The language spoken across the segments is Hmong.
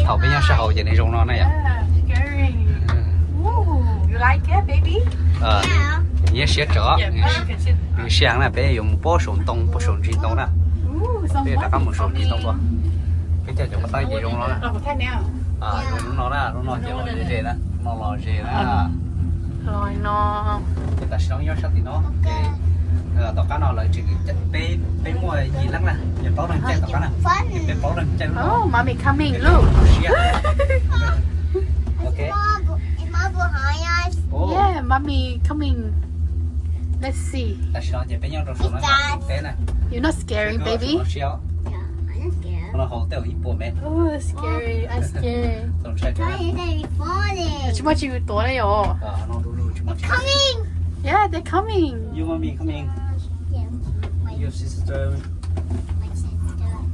Thaum peb nyob sab hauv ces nws zoo no na yom. Nws siab tsawv, nws siab heev na, peb yuav mus pab saum ntoo, pab saum ntsis ntoo na. Peb rov qab mus saum ntsis ntoo dua. Peb coj cov paj taub ces zoo no na. Zoo lub no na, lub no ces los ze na, no los ze na. Ces tam sim no nyob sab tim no ces tom qab no lawv tseem, peb, peb muaj yim leej na, yog plaub leeg caij tom qab na, peb plaub leeg caij lub no. Oh, mommy coming, look. Siab. Ok. Yeah, mommy coming. Let's see. Tam sim no ces peb nyob rau saum no teb na. You're not scary, baby. Siab. Los hauv tej ib puas mev. Oh, scary, I'm scared. Tsis muaj tsis tuav li os. Yeah, they're coming. Your mommy coming. Your sister.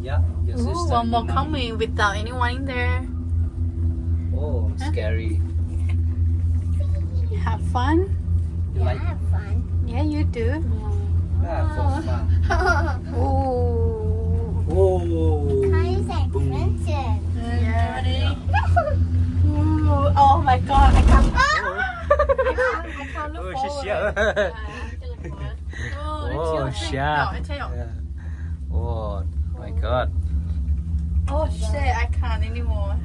Yeah, your sister. Ooh, one more coming without anyone in there. Oh, scary. Have fun? You like? Yeah, you do. Yeah, for fun. Ooh. Ooh. Boom. Yeah. Ooh, oh my God, I can't. I can't, I can't look forward. Oh, siab. Oh my God. Oh shit, I can't anymore.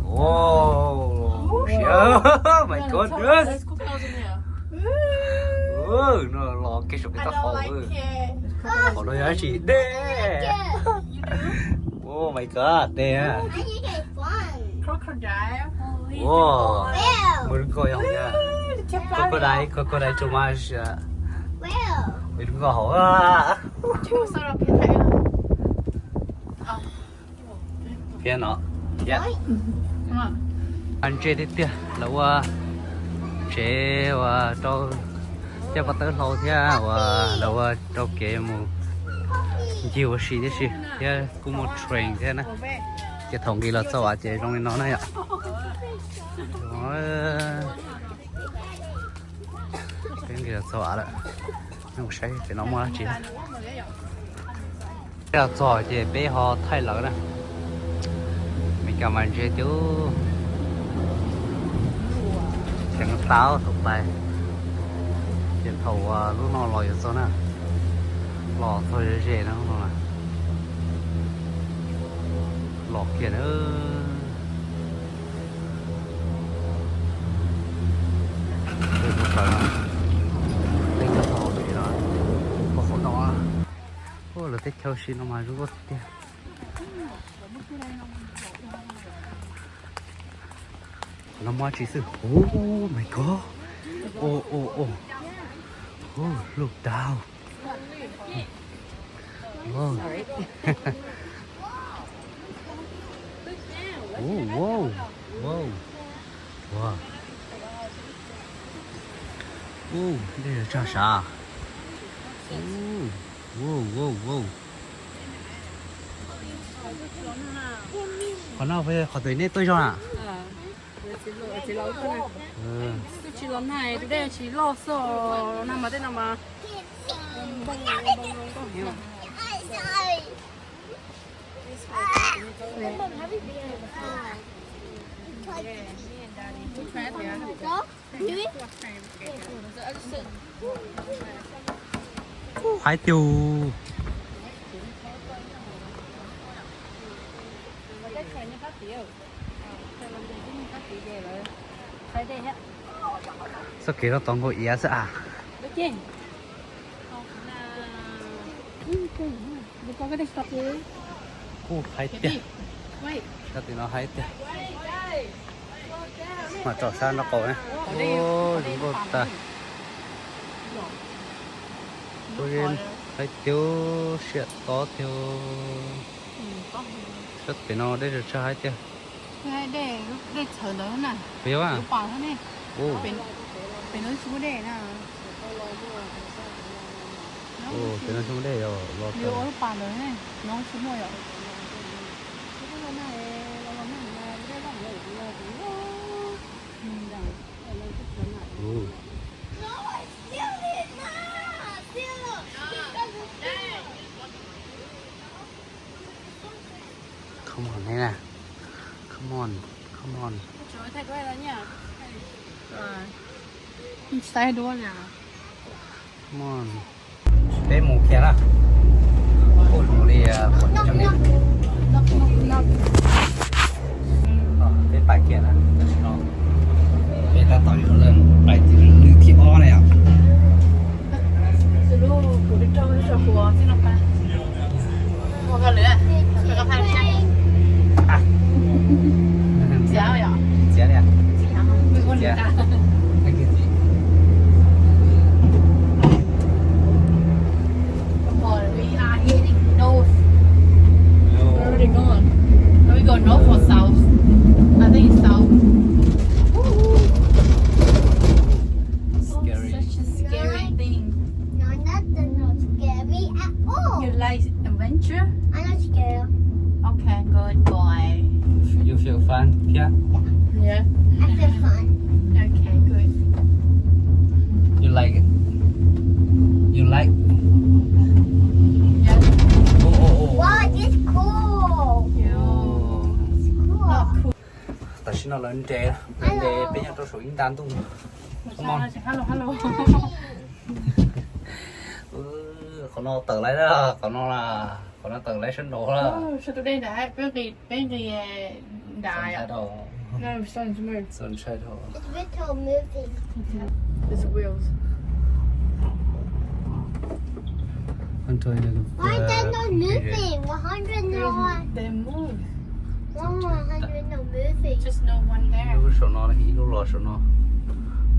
Wow, siab. Oh my God, dude. No los kev saum peb taub hau. Hauv no yog dab tsi? Dej. Oh my God, dej. Crocodile. Wow, mus lub nkoj yog crocodile, crocodile too much. Mus lub nkoj hauv. Phiab no. Ntse tiag tiag, lawv ua tsev uas rau coj paj tawb hlau thiab uas lawv ua rau kev mus ncig ua si tib si thiab kuj muaj train thiab na. Ces thaum nqis los txog av ces zoo li no na yom. Peb nqis los txog av lawm, nej mus saib pem no muaj dab tsi na. Peb los txog ces peb ho thaij lawv na. Mes kas mas ntse tiag, ceev tau thaum pais. Ces thaum lub no los yuav txog na, los txog ze ze na, los kiag na. Peb cov tau pem no, pem no, lawv teb chaws si no mas zoo nkauj tiag. Qhov no muaj dab tsi xwb? Oh my God. Oh, oh, oh. Oh, look down. Oh. Oh, wow. Wow. Wow. Uh, dej tso sav. Uh, wow, wow, wow. Qhov no qhov twg nej tuaj zog na? Twb tsis los nag, tus dej tsis loj xwb, los nag mas tej no mas npoo npoo npoo nkauj heev. Haib tiag. Txoj kev no tod nkaus iav xwb as. Kuj haib tiag. Sab tim no haib tiag. Mas tsom sab nraub qaum na. Ua zoo nkauj tag. Haib tiag, siab tob tiag. Sab pem no dej tsawg tsawg haib tiag. Pem no tsis muaj dej na. Pem no tsis muaj dej yom. Come on, Nena. Come on, come on. Come on. Peb mus kiag na. Ua li qhov cov li. Peb pais kiag na, tam sim no peb tab tom yuav pais lwm thib ob na yom. Txiav li. Txiav. Come on, we are heading north. No. Where are we going? Are we going north or south? I think it's south. Scary. Such a scary thing. No, that's not scary at all. You like adventure? I like scary. Okay, good boy. You feel fun here? Yeah. I feel fun. Okay, good. You like it? You like? Yeah. Oh, oh, oh. Wow, this cool. Cool. Tam sim no lawv nres, lawv nres peb nyob rau saum ib nta ntuj. Qhov no tawm lawm, qhov no, qhov no tawm lawm sab nraud lawm. Peb nqis nrad. Sun ntshai dhau. Sun ntshai dhau. It's wheels. Why are they not moving? One hundred no. They move. One hundred no moving. Just no one there. Lub saum no, ib lub los saum no.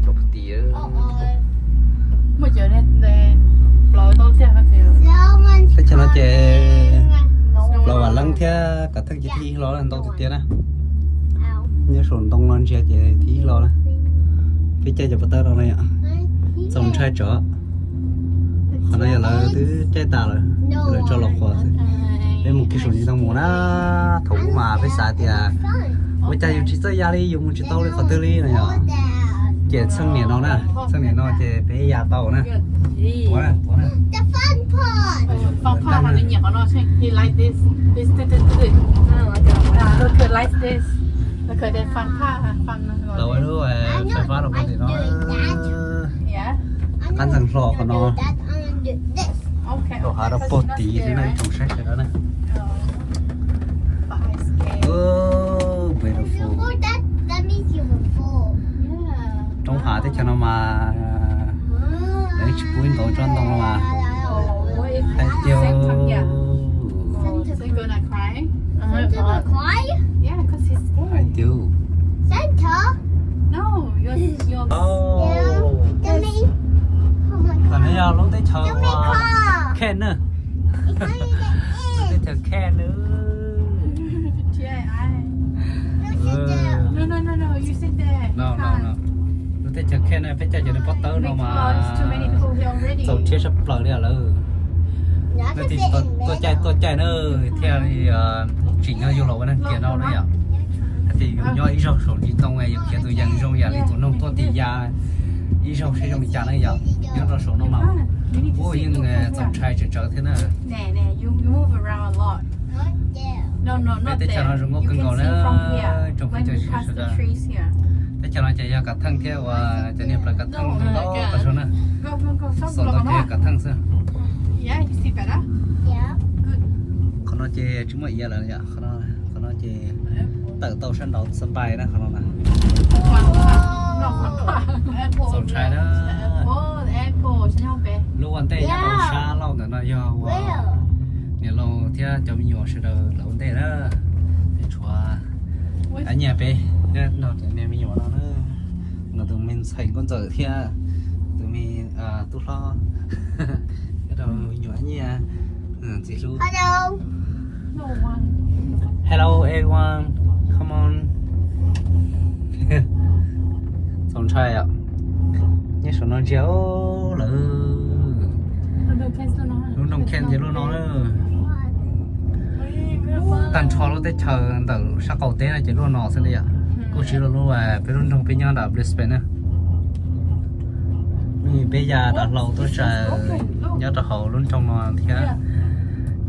Rau puag tim. Muaj cov plaub tau tiag. Teb chaws no ces plaub vam leeb thiab kav theej ces thib ib hlo ntau tiag tiag na. Nyob saum ntoo no ntsia ces thib ib hlo na. Peb caij cov pov tawb no na yom. Txaus ntshai tsawv. Qhov no yog lawv twb caij tas lawm, lawv tso los qhuav xwb. Peb mus kiag saum ntoo mus na. Thaum ub mas peb xav tias ua cas yus tsis txawj ya li, yus mus tsis tau li qhov twg li no yom. Ces txheej niam no na, txheej niam no ces peb ya tau na. Tuav na, tuav na. Fun part. He like this. This, this, this, this. Look, he likes this. Look at the fun part. Fun. Tau lub fais fab rau pem tim no. Yeah. Qab ntxeev hlo qhov no. Okay. Rau hav rau puag tid xwb na, tsoom saib sawv daws na. Oh, beautiful. Roob hav teb chaws no mas lawv tsis pub ntaus tsob ntoo no mas. Hais tias hais tias. Tam no yog lub teb chaws Kent na. Lub teb chaws Kent na. Lub teb chaws Kent na, peb caij cov niag pob tawb no mas txaus rhiab sab plaws li lawm. Nej tuaj caij tuaj caij na, thiaj li tsim nyog yug los ua neeg tiam no na yom. Hais tias yus nyob ib zaug saum ntsis ntoo yus khiav tus yees zoo yam li tus noog tuaj tim ya ib zaug seb zoo li cas na yom. Nyob rau saum no mas ua yeej txaus ntshai tsawv tsawv thiab na. Peb teb chaws no zoo nkauj kawg nkaus na, tsoom phooj ywg sawv daws. Teb chaws no ces yog kav theej thiab uas cov niag plaws kav theej ntau tag zog na. Xaus ntau ces yog kav theej xwb. Qhov no ces tsis muaj iav lawm yom, qhov no ces tawm tau sab nraud xab npais na qhov no na. Txaus ntshai na. Lub ua ntej nyob rau sab laug ntawm no yog ua niam laus thiab cov me nyuam sawv daws lawv ua ntej na. Tshuav Ab Nyiaj peb nrog cov niag me nyuam no na, nkawd tus me ntxhais Nkauj Ntxawm thiab tus me tub hlob, nrog me nyuam Ab Nyiaj txiv hlub. Hello everyone, come on. Txaus ntshai os. Nyob saum no ntsia lawm. Lub nroog Kent ces luaj no na. Tag nrho lub teb chaws ntawm sab qaum teb no ces luaj no xwb na yom. Kuj tsis luaj lub peb lub nroog peb nyob nram Brisbane na. Peb ya dav hlau tuaj tsaws nyob rau hauv lub nroog no thiab.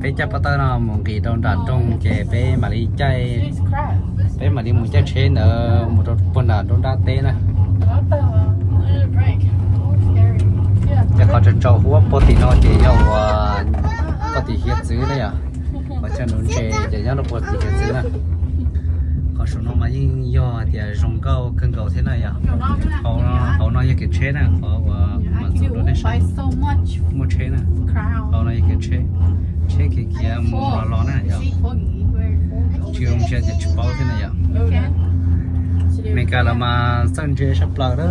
Peb caij pob tawb no mus nqis rau nram nroog ces peb mam li caij, peb mam li mus caij tsheb ntawd mus rau puag nram nruab nrab teb na. Ces qhov tsaus tsaus huab puag tim no ces yog uas puag tim hiav txwv na yom. Qhov chaw nuv ntses ces nyob rau puag tim hiav txwv na. Qhov saum no mas yeej yog hais tias zoo nkauj kawg nkaus thiab na yom. Hauv no yog kev tsheb na, qhov uas mam txog rau nej saib. Muaj tsheb na. Hauv no yog kev tsheb, tsheb khiav khiav mus los los na yom. Tsis zoo ntsia ces tsis paub thiab na yom. Meskas los mas txawj ntse sab plaws na.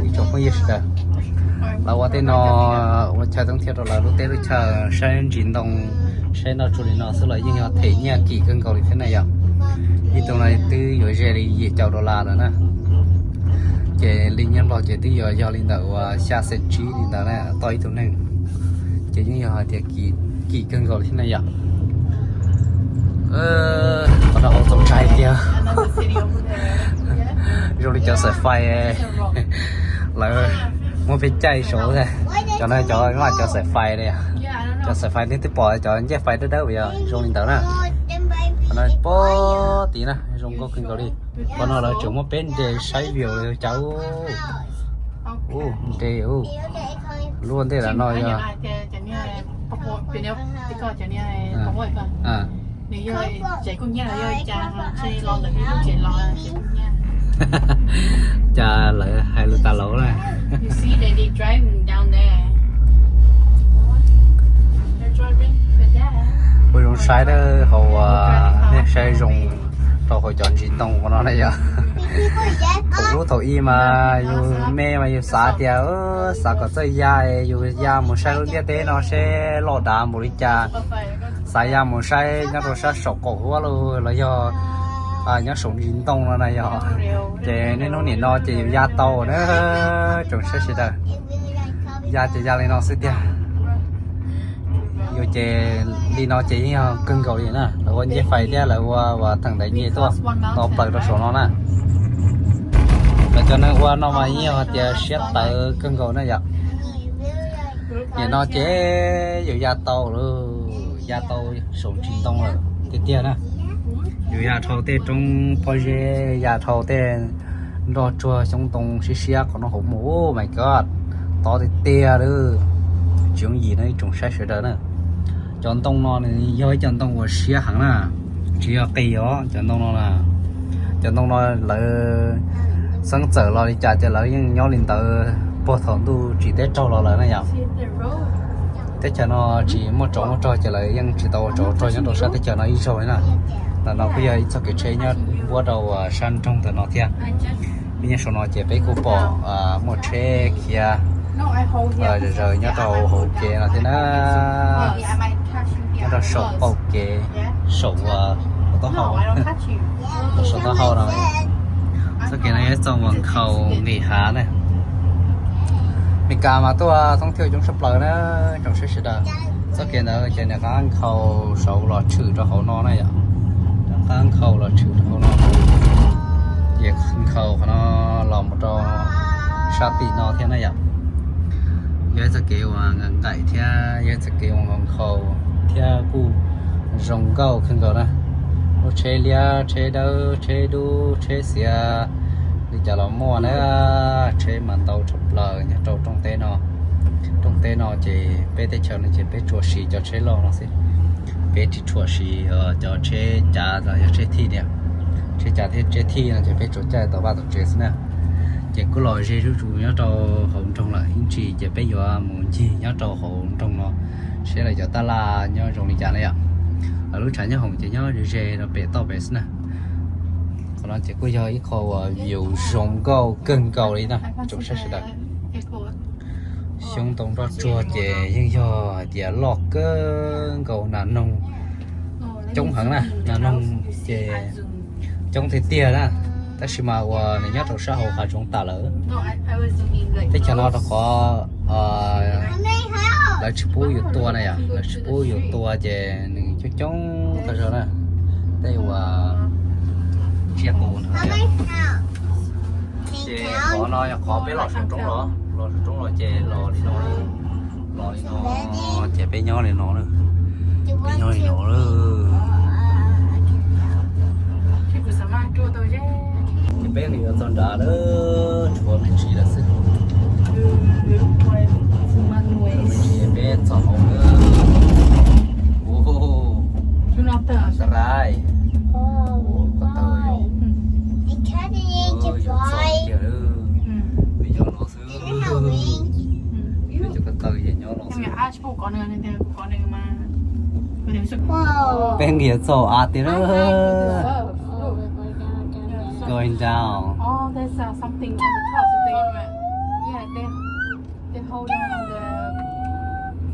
Ib tsoom phooj ywg sawv daws, lawv ua tej no, ua chaw thoob thiab rau lawv lub teb lub chaw, saib ntsis ntoo, saib noj tsuag li no xwb los yeej yog them nyiaj kim kawg nkaus li thiab na yom. Ib tug no twb yuav ze li yim caum dollar lawm na. Ces li nyob Nplog ces twb yuav yog li ntawm uas xya xees tsib li ntawd na tau ib tug neeg. Ces yeej yog hais tias kim kawg nkaus li thiab na yom. Qhov no hauv txaus ntshai tiag. Zoo li cov xaim fais lawv muab peb caij saud. Cov no cov, cov xaim fais li, cov xaim fais nej twb pom cov ncej fais dawb dawb yog zoo li ntawd na. Qhov no puag tid na, zoo nkauj kawg nkaus li. Qhov no lawv tseem muab peb nres saib view li cas. Ub, nres ub. Lub ntej lawm no yog cas lawv hais lus tas laus na. Ua zoo saib na, hauv, nej saib zoo rau hauv cov ntsis ntoo no na yom. Thaum ub thaum ub mas yus me mas yus xav tias, xav kom txawj ya, yus ya mus saib lub ntiaj teb no seb loj dav npaum li cas. Xav ya mus saib nyob rau sab saum qaum huab los yog nyob saum ntsis ntoo no na yom. Ces niaj hnub nim no ces yus ya tau na, tsoom saib sawv daws. Ya ces ya li no xwb tiag. Yus ces li no ces yeej yog kawg nkaus li na, lawv ua ncej fais thiab lawv ua uas theem ntaiv nce tuaj tau plaws rau saum no na. Lawv cov neeg ua no mas yeej yog hais tias siab tawv kawg nkaus na yom. Nim no ces yus ya tau lawm, ya tau saum ntsis ntoo lawm tiag tiag na. Yus ya dhau tej roob pob zeb, ya dhau tej nroj tsuag xyoob ntoo siab siab qhov no hauv mus, oh my god, tob tiag tiag li. Tsis yooj yim no ib tsoom saib sawv daws na. Cov ntoo no nws yog ib cov ntoo uas siab heev na, tsis yog qis os cov ntoo no na. Cov ntoo no lawv xeeb txawm los li cas ces lawv yeej nyob li ntawd puag thaum ntuj tsim teb raug los lawm na yom. Teb chaws no tsis muaj tsov muaj rog ces lawv yeej tsis tau ua tsov ua rog nyob rau sab teb chaws no ib zaug li na. Ntawm no kuj yog ib txoj kev tsheb nyob npuab rau uas sab nroog ntawm no thiab. Peb nyob saum no ces peb kuj pom muaj tsheb khiav zaws zaws nyob rau hauv kev no thiab na. Nyob rau saum qaum kev, saum uas taub hau, saum taub hau no. Txoj kev no yog txoj uas nkhaus nqis hav na. Meskas mas tuaj thoob thiab coob tshaj plaws na, tsoom saib sawv daws. Txoj kev ntawd ces nws qab nkhaus saud los tshwm rau hauv no na yom. Qab nkhaus los tshwm rau hauv no, ces nkhaus qhov no los mus rau sab tim no thiab na yom. Yog ib txoj kev uas nqaim nqaim thiab yog ib txoj kev uas nkhaus thiab kuj zoo nkauj kawg nkaus na. Lub tsheb liab, tsheb dawb, tsheb dub, tsheb xiav, li cas los muaj na. Tsheb mas ntau tshaj plaws nyob rau rooj teb no. Rooj teb no ces peb teb chaws no ces peb tsuas siv cov tsheb loj no xwb, peb tsis tshua siv cov tsheb cav los yog tsheb thij tiag. Tsheb cav thiab tsheb thij no ces peb tsuas caij tom vaj tom tsev xwb na. Ces kuj los ze zuj zus nyob rau hauv nroog lawm ib ntsis ces peb yuav mus ncig nyob rau hauv nroog no seb lawv cov tab laj nyob zoo li cas na yom. Lawv lub tshav nyob hoom ces nyob ze ze rau pem toj pem xwb na. Qhov no ces kuj yog ib qho uas view zoo nkauj kawg nkaus li na tsoom saib sawv daws. Xyoob ntoo nroj tsuag ces yeej yog hais tias loj kawg nkaus, nas noog coob heev na, nas noog ces coob tiag tiag na. Tab sis mas uas nws nyob rau sab hauv hav zoov tas lawm. Teb chaws no rau qhov lawv tsis pub yus tua na yom, lawv tsis pub yus tua ces nws coob coob tag zog na. Tej uas tsiaj qus no. Ces qhov no yog qhov peb los saum roob los, los saum roob los ces los li no, los li no ces peb nyob li no na. Nyob li no lawm. Ces peb nqis yuav txog nrad lawm, tshuav me ntsis lawm xwb. Me ntsis peb txog hauv lawm. Ua, rai. Ua, ko taw yom. Yuav txog kiag lawm. Peb nyob no xwb. Peb cov ko taw ces nyob no xwb. Peb nqis txog av tiag lawm. Going down. Oh, there's uh, something on the top. So they, yeah, they, they hold on the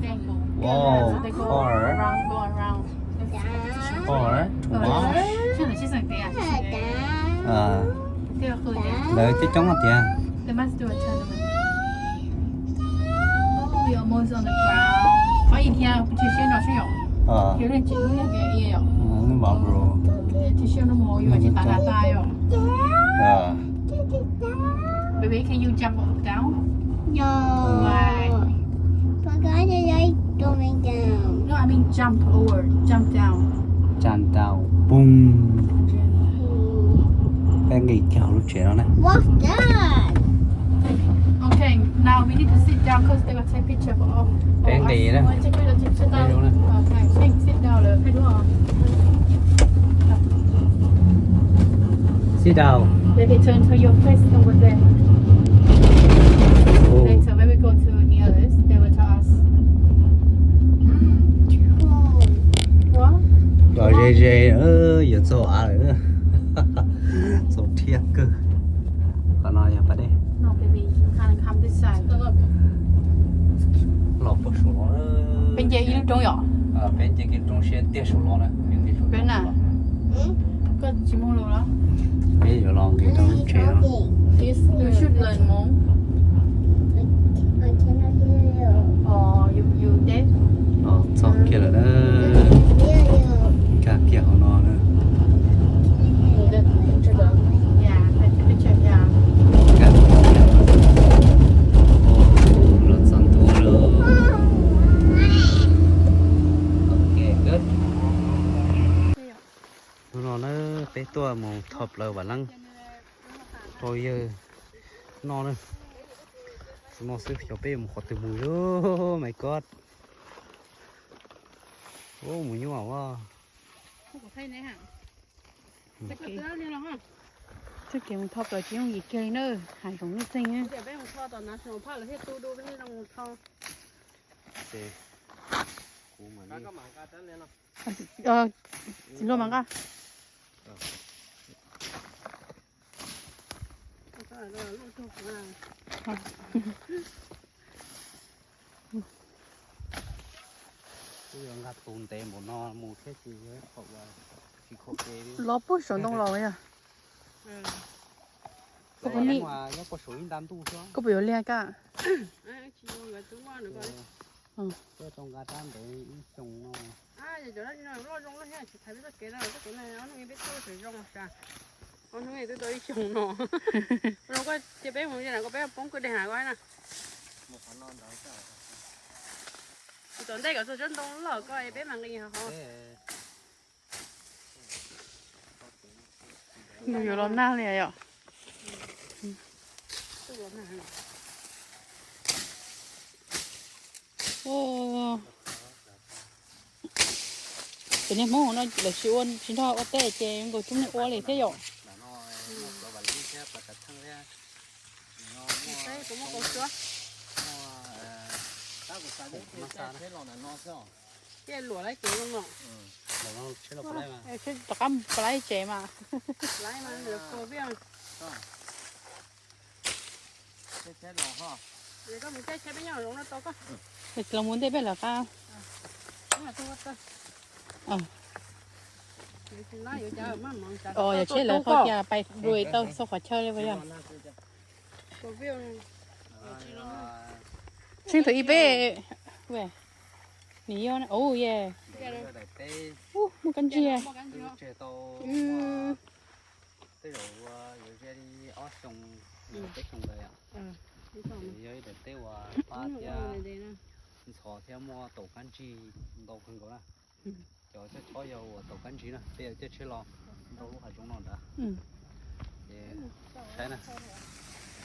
thing. Wow, so they go car. Around, go around. Car, wow. Lawv coob coob tiag. They must do a tournament. Oh, we almost on the ground. Có gì thiab, chưa xếp đâu xí nhỉ? Ờ. Thiếu lên chữ nhé, cái gì nhỉ? Ờ, nó bảo bro. Chưa xếp nó màu, nhưng mà chỉ tả tả tay rồi. Ờ. Baby, can you jump down? No. Why? Because I like going down. No, I mean jump over, jump down. Jump down. Boom. Peb nqis kiag hauv lub tsev no na. What's that? Okay, now we need to sit down 'cause they will take picture of, of us. Peb nqis na. Peb nqis na. Okay, sit down lawm, peb dua. Sit down. Baby, turn to your face over there. Oh. Later, when we go to near this, they will tell us. What? Los ze ze, yuav txog av lawm. Txaus thiab kawg. Qhov no yog pas dej. No, baby, you can come this side. Los puag saum no. Peb nce ib lub roob yom? Peb nce kiag roob siab tiag saum no na. Peb na. Koj tsis mus los los? Peb yuav los nqis rau lub tsev no. You should learn more. Oh, you, you deaf? Los txog kiag lawm na. Nkag kiag hauv no na. Yeah, take a picture, yeah. Nkag. Los txog ntua lawm. Okay, good. Hnub no na peb tuaj mus thoj plaws Vam Leeb rau yawg noj na. Xub no xwb xyov peb yuav mus qhov twg mus. Oh my god. Ub, mus nyuaj ua. Txoj kev mus thoj plaws tsis yooj yim kiag li na, hav zoov lub txeeg na. Tsis luaj mas nqa. Twb yuav nqa tus ntev npaum no mus thiab tsis, tsis khuam kev li. Los puag saum ntoo los yog. Koj puas nyob puag saum ib nta ntuj xwb. Koj puas yuav liag koj? Tuaj rau nqa rab ntev ib xyoos no. Cov no loj zoo loj thiab tsis thaiv peb txoj kev na, txoj kev no ob hnub peb tuaj tseem zoo sa. Ob hnub twb tau ib xyoos no. Zoo koj cia peb mus li na, koj peb poob kwj deg na koj na. Tus tom ntej kom txog tsob ntoo loj koj peb mam nqis hov. Nws yuav los nag li yom. Cov niag Hmoob no lawv tsis ua, tsis nrog ua teb ces nkaus coob niag ua li thiab yom. Ces luam lawv cev zoo no. Rov qab pab lawv cev mas. Los mus ntej peb lawv qab. Yog tsheb lawv qhov cia pais rui tau txog qhov chaw li puas yog? Tseeb thaum ib peb, nim yog ub ye. Ub, muaj kab ntsig. Tej zaum yuav ze li ob xyoo, peb xyoo ntawd yom. Yog ib daim teb uas pab thiab ntxhov thiab muaj taum kab ntsig ntau kawg nkaus na. Cov coj chob yog uas tau kab ntsib na, peb yuav caij tsheb los nrau lub hav zoov no ntawd. Ces saib na.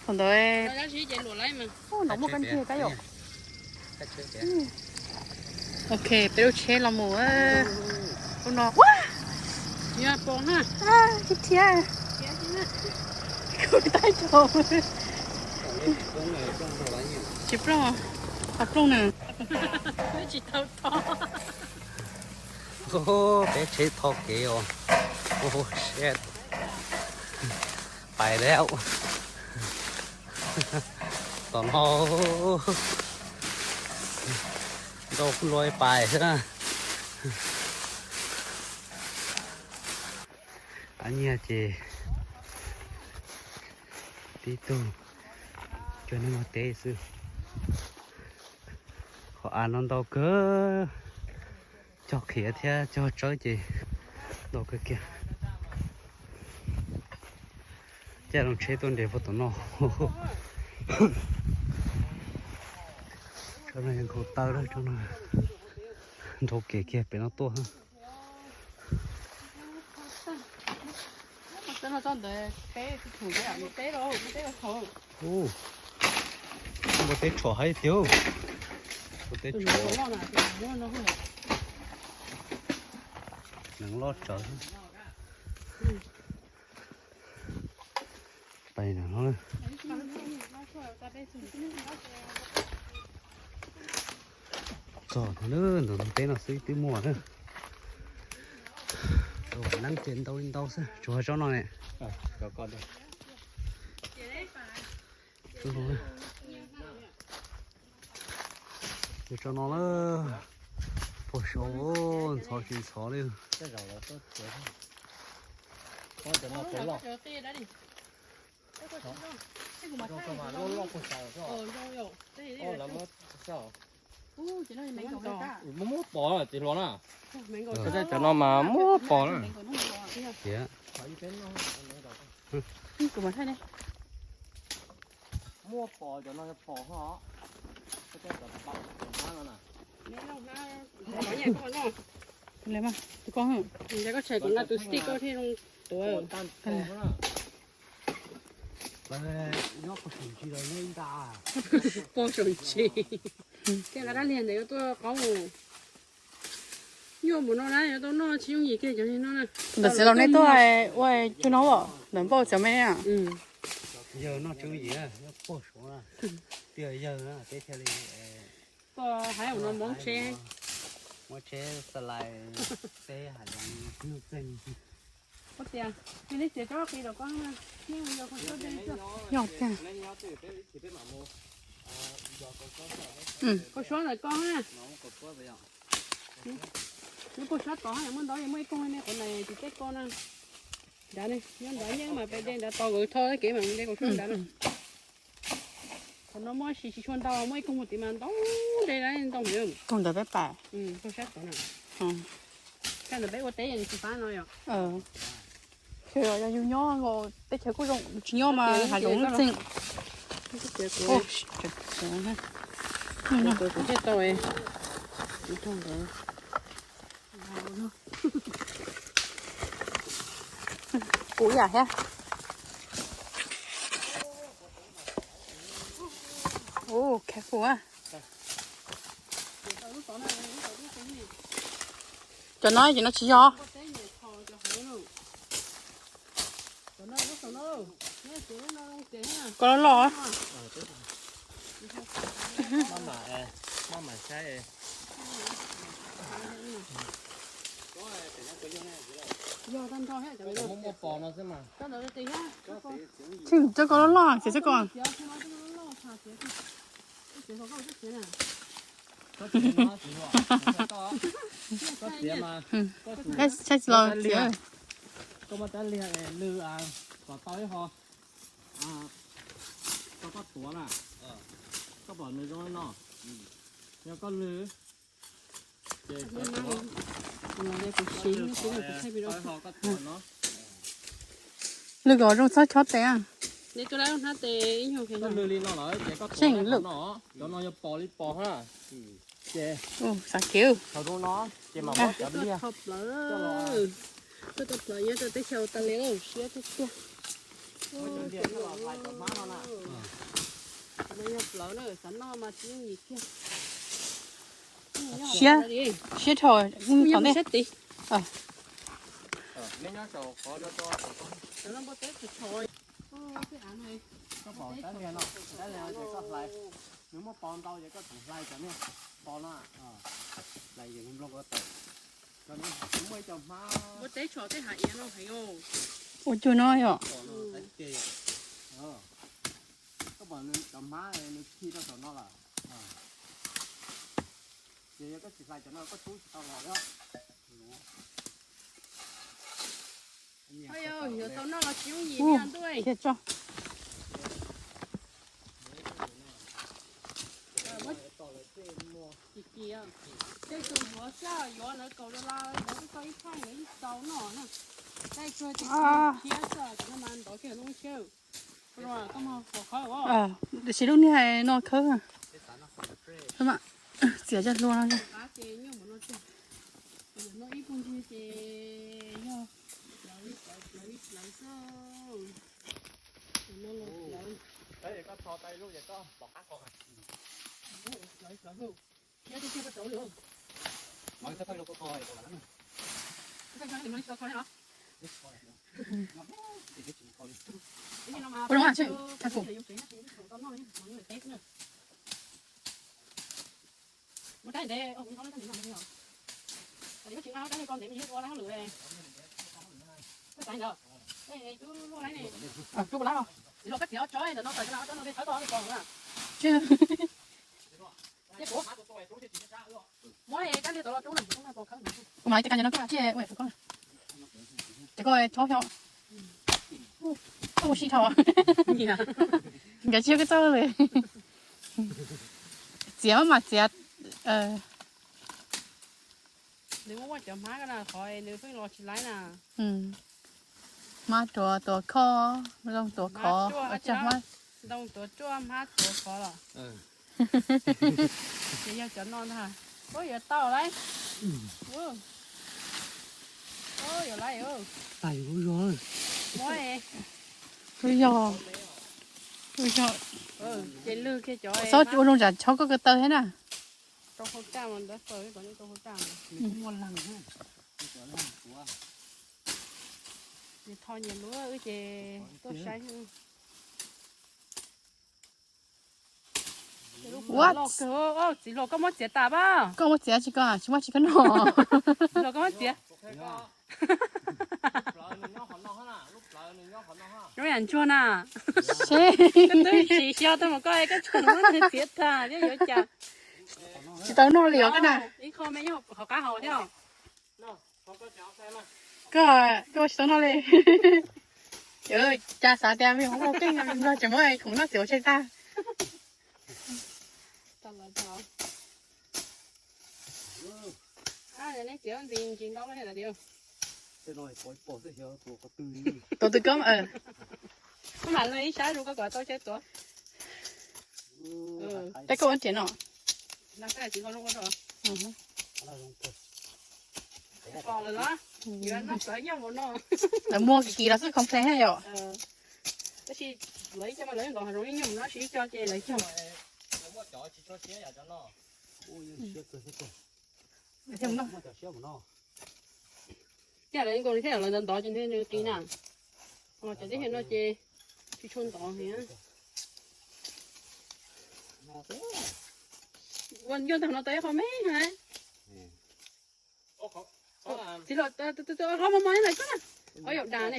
Thaum ntawd nrau muaj kab ntsib kab yom. Ok, peb lub tsheb los mus. Lub no, ib thiab. Kuv tab tsaug. Tsis plooj, qhov plooj na. Tsis tau tho. Peb tsheb tho kev os. Pais lawm. Tom no nrau kuj luaj pais xwb na. Qab nyiaj ces tib tug cov neeg ua teb xwb. Qhov av no ntau kawg, cog qhiav thiab cog tsawb ces ntau kawg kiag. Caij loo tsheb tuaj nres puag tom no. Tsob no yog nkhaus taw lawm, tsob no nrau kev kiag pem no tuaj. Npua teb tshom haib tiag. Npua teb tshom. Neev loj tsawv. Pais no. Txog no, ntawm ntug teb no xwb twb muaj na. Neeb ces ntau li ntau xwb, tsuas tsob no ne. Tsob no na, puag saum, ntxhov tsis ntxhov li. Muab muab pos ces hluas na. Cov no mas muab pos na. Muab pos, cov no yog pos ho. Koj tshais kuv nqa tus stick koj thiaj zoo tuav. Pog saum ntsis. Kiag nqa dab liag ntawd yuav tuaj qaub. Nyuaj npaum no na yuav tau noj tsis yooj yim kiag cov no na. Ntawm txiv laus nej tuaj ua cug no os, ntawm npauj cov me na. Yawg noj tsis yooj yim, pog suav na. Twb yog yawg na, teb chaws li. Pog haib ua no muab tsheb, muab tsheb xa lais teb hav zoov nuj txeeg. Koj tias, neb txiav tsob qis rau koj, neb ua yog koj tsob dej xwb. Yog tiag. Koj suab ntawm koj na. Neb puag sab tod muaj ntau, muaj ib koog me qhov ntawd tis teb koj na. Nrad ne, nyob nrad nyob mas pais de nrad tos nkawd tho kev mas de koj suab nrad na. Qhov no muaj tsis tsis tshua ntau, muaj ib koog mus tid mas ntau, de ntau heev. Koog ntawd peb pais. Koog sab tod na. Kaj ntawd peb ua teb nws tsis fab no yom. Yog yus nyob nkaus teb chaws kuj zoo, tsis nyob mas hav zoov txeeg. Kuv thiaj tau. Kuv yam thiab. Ua careful a. Cov no ces no tsis yog. Koj loj loj. Tsis, cov koj loj loj, txiav cov koj. Saib tsis los txiav. Koj muab tab liag lw kom tau ib ho, koj tuav na, koj pom nws zoo li no, yog koj lw ces koj tuav, koj lw kom tau ib ho koj tuav no. Lw kom zoo txhob chob tes. Koj lw li no lawm ces koj tuav no, cov no yog pos li pos na. Ces Ua, xav kev. Thaum zoo no ces mam muab cov liaj coj los, koj tau plaws nyob rau teb chaws Australia siab tiag tiag. Muab cov liaj coj los hlais cov hmab no na. Cov no yog plaws na, xav noj mas tsis yooj yim kiag. Siab, siab dhau, tom ntej. Nej nyob saum qhov no, koj pom tab liag no, tab liag no ces koj hlais, nws muaj pos ntau ces koj tseem hlais cov niag pos no, hlais nplooj ko tawm. Cov no muaj ib co hmab. Ua teb tshom tej hav iav no heev os. Ua cuag no yom. Koj pom nws cov hmab nws khi rau saum no lawm. Ces yog koj tsis hlais cov no koj rub tsis tau los li. Yuav tau noj los tsis yooj yim li ntuj. Tej tus yuav xwb, yuav lawv kaum dollar, yuav tau ib thaj ib tau noj na. Tej tsuag thiab xwb, cov no mas ntov kiag lub siab. Tiam sis lub niag no khawb, txiav cov hlua no. Ua, Kuv mam li coj koj nyob no koj thiaj ua kuv koj. Ces koj chob xyov, koj ua si dhau. Nkawd tsis yog koj txawj li. Txiav mas txiav. Nws muab ua cov hmab ko na, qhov nws pheej los tsis laib na. Hmab tuav tuav khov, ntoo tuav khov, ntoo tuav ruaj, hmab tuav khov los. Ces yog cov no ntag. Ub, yuav tau lawm. Ub, yuav lawm. Lub yog, lub yog. Ces lwg kiag cov, txhob ua zoo tsam chob koj ko taw thiab na. Rau hauv raj mas ntawd, rau hauv raj. Nws tho nyias lub wb ces tuaj saib. Ua, txiv hluas koj muab txiav tas pab. Koj muab txiav tsis koj, tsis muaj tsis koj noj. Txiv hluas koj muab txiav. Zoo yam ntsuag na. Koj twb tsis xyov tau mas koj, koj tsuas muab nws txiav tas thiab yuav cas. Tsis tau noj li os koj na. Ib qho me nyob hauv qab hau thiab. Koj, koj tsis tau noj li. Cas xav tias me hoob ua keej no tseem muab khoom noj txiav ua tseg tag. Tus twg koj, ib sab zus koj kom tau tsev tuav. Tes koj ua tiam no. Lawv muag kis kis los xwb complex thiab yom. Tab sis lawv ib co mas lawv nkauj hav zoov ib nyuag no, ib co ces lawv cog. Thiab lawv nkaus li thiab lawv ntov ntov ces nws qis na. Cov tib no ces tsis tshua ntov heev. Ua ncauj tag no tau ib qho me na. Txiv hluas, qhov mos mos ib na koj na. Qhov yaum das ne.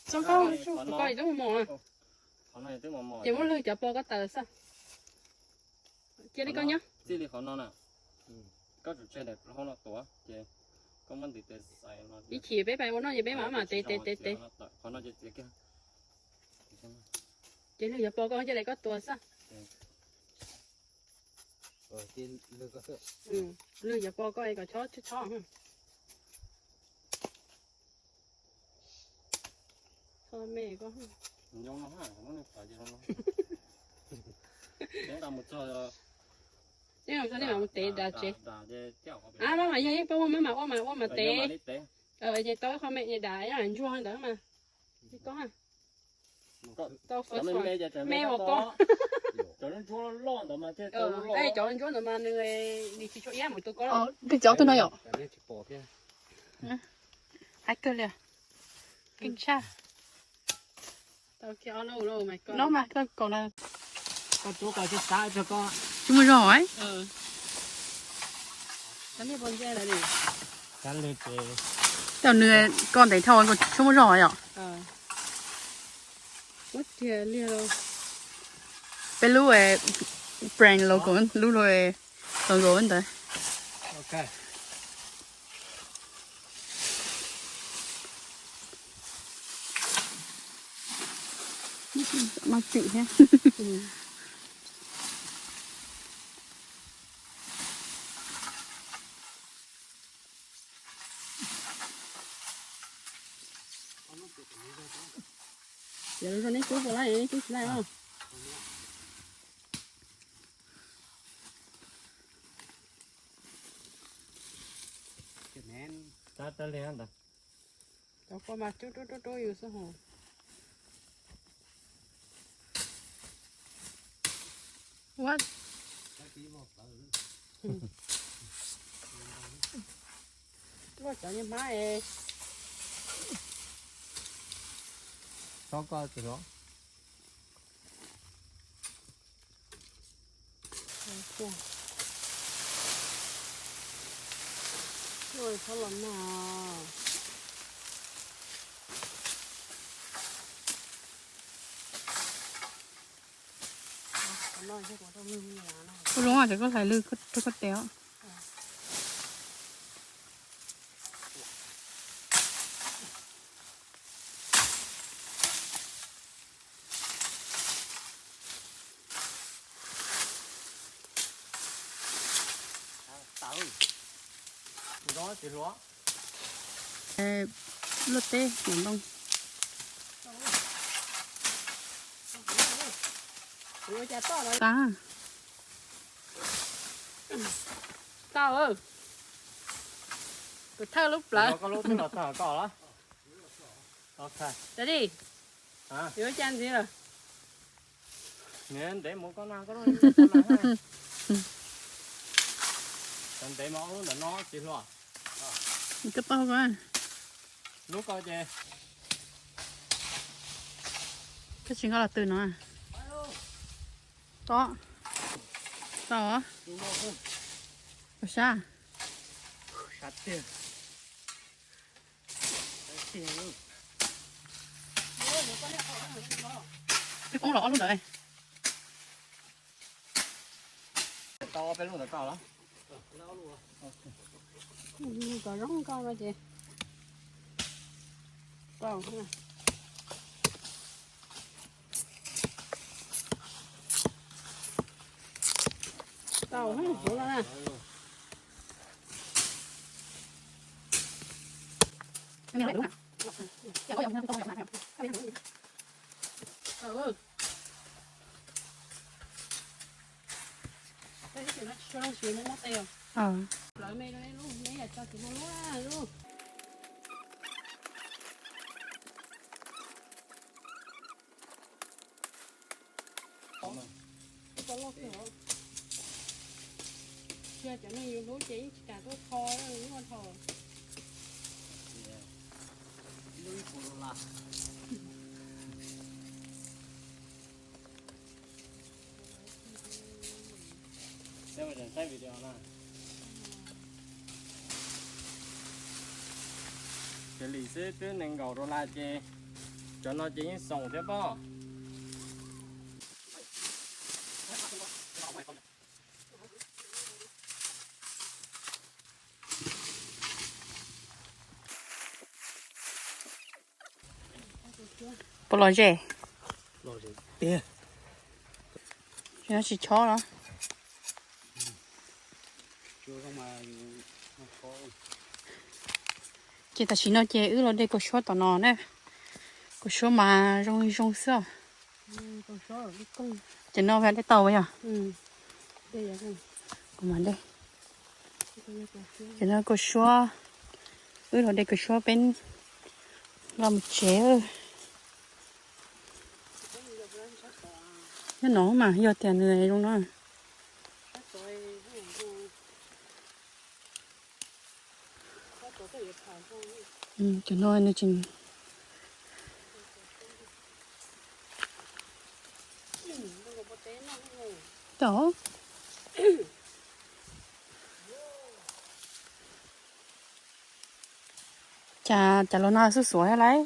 Txhob koj, koj twb mos mos. Ces muab lwg cov pos koj taws xwb. Cia li koj nyob. Txij li qhov no na, koj tsum tseg daim hauv no tuav ces koj muab ntiv tes xais no. Ib chim peb pais ua noj ces peb mam mam tes tes tes tes. Qhov no ces txiav kiag. Ces lwg cov pos koj cia li koj tuav xwb. Lwg cov pos koj es kom chob chob. Kho me koj. Nyob no ha, muab nej txav ces no. Tej no txog tej mam mus tev dav tsev. A, maj mam yog ib pob muag maj mam ua mas ua mas tev. Ces tau ib qho me es dav ib ntsuag ntawd mas. Tau me ua pob. Cov ntsuab ntawd mas nws tsis tshua iab mus tus ko. Peb cov tus no yom. Haib kawg li. Keej tshaj. No mas koj kaus na. Tsis muaj zog. Tau nws ko ntev dhau tsis muaj zog yom. Peb lub brand logo, lub logo ntawd. Maj tswm thiab. Ces los neb cub puas laij, neb cub tsis laij os. Cov ko mas rub rub rub rub yus xwb hos. Ua cov niag hmab es. Txhob koj tsis los. Txhob los nag. Ua zoo ces koj hlais lwg rau koj tes os. Luaj teb ntoo. Tau. Tus thawj lub plawv. Li, yuav cas ntxiv lawm. Ntev mus koj na, koj lub, ntev mus lub ntawm no tsis hluas. Koj tau ko. Lub ko ces koj tsis nqa los tw no. Tau. Tau. Ua sab. Peb poob los ob lub ntawd. Tau peb lub ntawd tau los. Kom zoo nkauj no ces tau. Tau, hauv no na. Cov neeg yus hlub ces yeej tsis kam tuaj kho, yeej ua dhau. Ces lim xwb twb nees nkaum dollar ces cov no ces yeej xoom thiab pob. Puas lom zem? Tsis chob los? Ces tam sim no ces wb los de kaus suab tom no na. Kaus suab mas zoo zoo xwb os. Ces no dej tau yog? Kuv mam de. Ces no kua suab, wb los de kua suab peb nqa mus tsev. Nyob no mas yog tias nws zoo no. Cov no nws tseem tau. Cas cov los no xub xuav lawm.